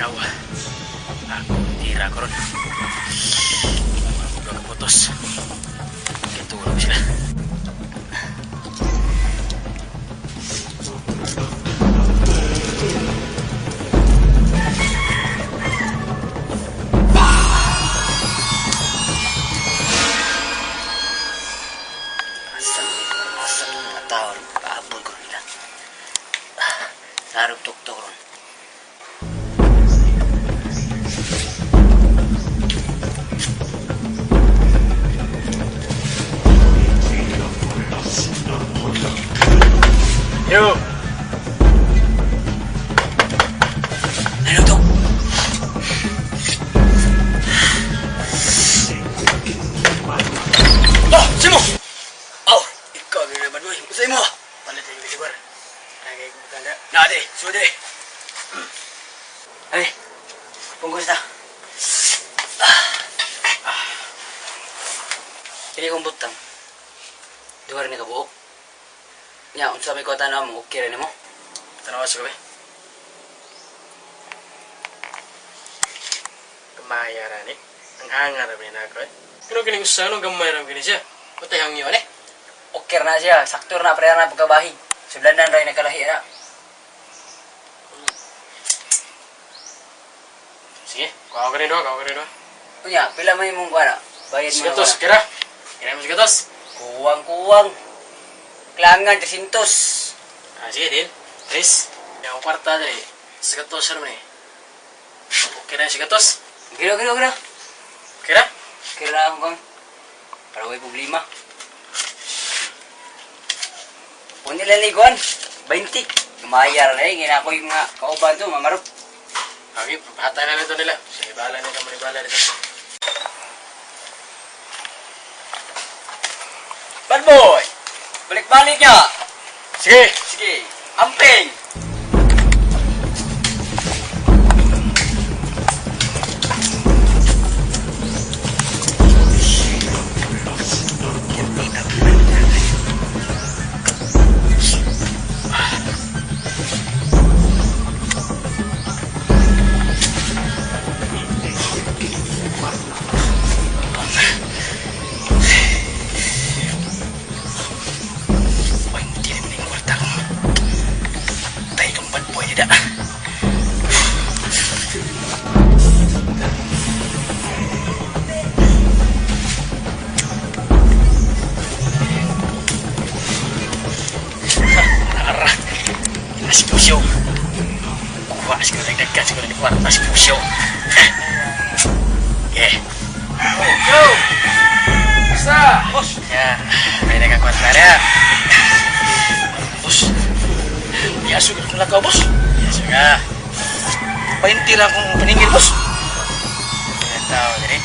Lakaw. Ako tira ko ron. Ako ka putos. Kitulog sila. Asa mga tao ron, paabol ko nila. Narog tuktok ron. Yo! Ano to? Oh, sino? Oh, ikaw ang naman mo. Usay mo. Palit yung lugar. Nagay ko tanda. Nade, sude. Ay, punggos na. Kini kong butang. Duha rin ka buok. Nya, unsa may kota na mo, okay rin mo? Tanawa sa gabi. Gamay ra ni. Ang hanga ra ni nako eh. Pero kining usa no gamay ra kini siya. Patay hangyo ni. Okay na siya, sakto na pre na pagkabahig. Sudlanan ra nakalahi na. Sige, kuha ko rin do, kuha ko rin do. Unya, pila may mong kuha na? Bayad mo na Sigatos, kuha. kira. Kira mo sigatos. Kuwang-kuwang. Klangan, 300. Ah, sige, deal. Chris, yung kwarta dali. Sigatos ra man eh. Okay na yung sigatos. Giro, giro, giro. Kira? Kira akong kang. Para way problema. Unya lang liguan. 20. Lumayar na eh. Ngina ko yung mga kauban to, mamarop. Okay, hatay na nito nila. Sige, bahala nito, manibala nito. Bad boy! Balik-balik niya! Sige! Sige! Amping! Ay, hindi naman yung kwarta ko. Tayo kang bad boy nila. Ara. Si Pusyo. Kuha siguro nagdagkan siguro ni kwarta si Pusyo. Yeah. Yo! Basta! Boss! Ya, may nagkakwarta na. Boss, biyaso ko kong lakaw, boss. Biyaso ka. 20 lang akong paningil, boss. Ilang tao, dali.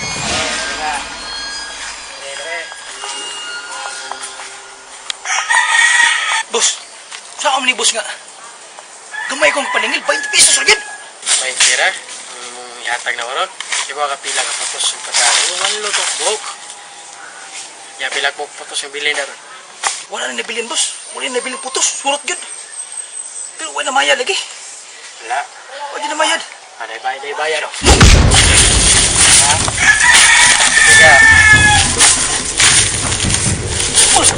Boss, saan ni boss nga? Gamay kong paningil, 20 pesos lagi. 20 ra. Mong ihatag na warog. Di ba kapila ka putos yung patalo? One lutok buhok. Ya pila ko putos yung bilin na ron. Wala na nabilin, boss. Wala na nabilin putos. Surot yun. Pero wala na mayad lagi. Wala. Wala na mayad. Anay bayad, ay bayad. Oh. Sige. Boss!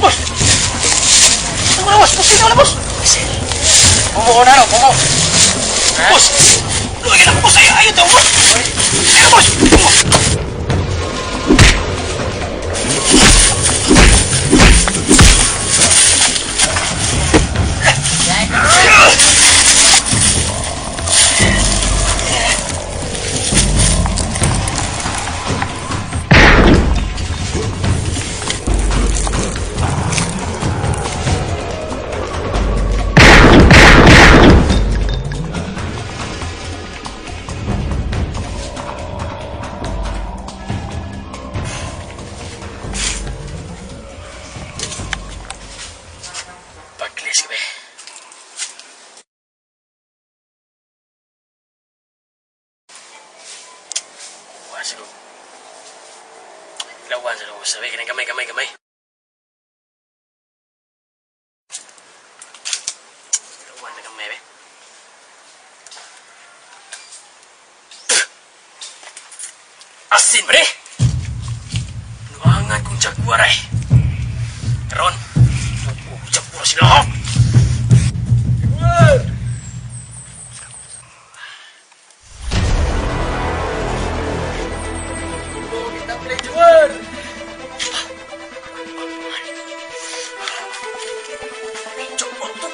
Boss! Ano na, boss? Boss, sino na, boss? Pumo ko na, no? Pumo. Ha? Boss! Luwagin ako, boss! Ayaw, ayaw daw, boss! Ayaw, boss! Pumo! Paglis ka ba? Kuha siguro. Lawan sa lubos. Sabi, kinang gamay, gamay, gamay. Lawan na gamay. Asin, pre! Nuangan kong jaguar ay. Karon, jaguar sila ha! Jaguar! Jaguar! Jaguar to!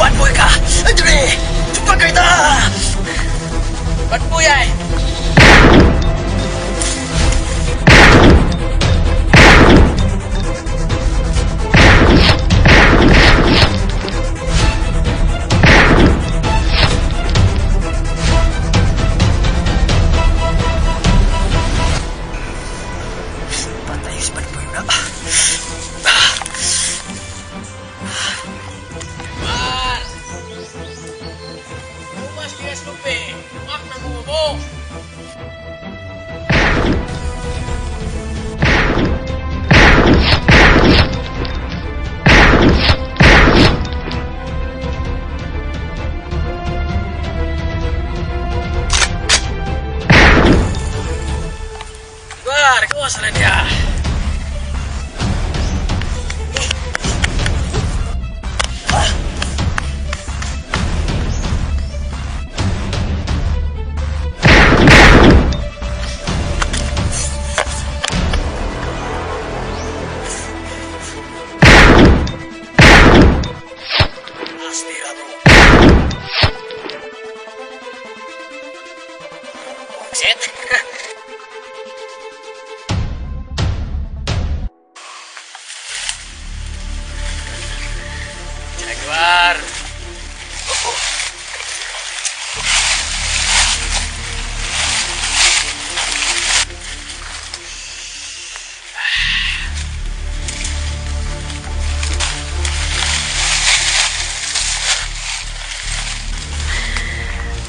Bad boy ka! Andre! Super kita! Bad boy ay! Patay si bad boy na. Jaguar! Bukas kaya Snoopy! Wak na mo! Jaguar! Gawas na niya! Astira, bro. Set. Jaguar. Oh.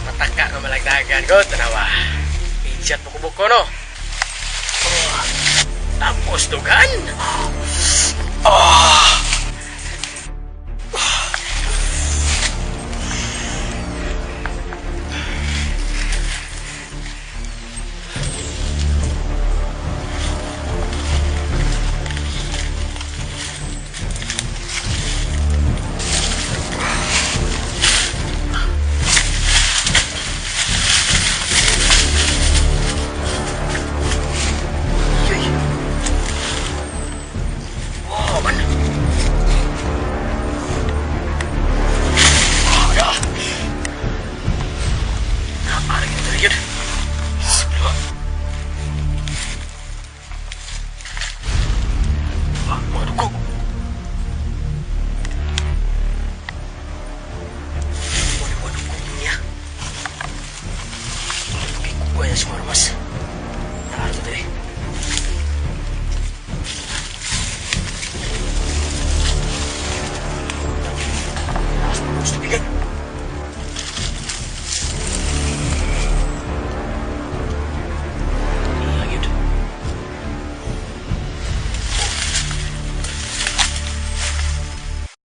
Mataka nga malagdagan ko, tanawa. Pinchat mo kubuko, no? Oh, tapos dugan. Ah! Uy. Wow, man. Ah, dah. Nah, ada kita lagi. Sebelum. Ah, mga dugo. Wala mga dugo niya. Kuha niya sa mga mas. Nah, ito dali. Taas pa gusto bigat.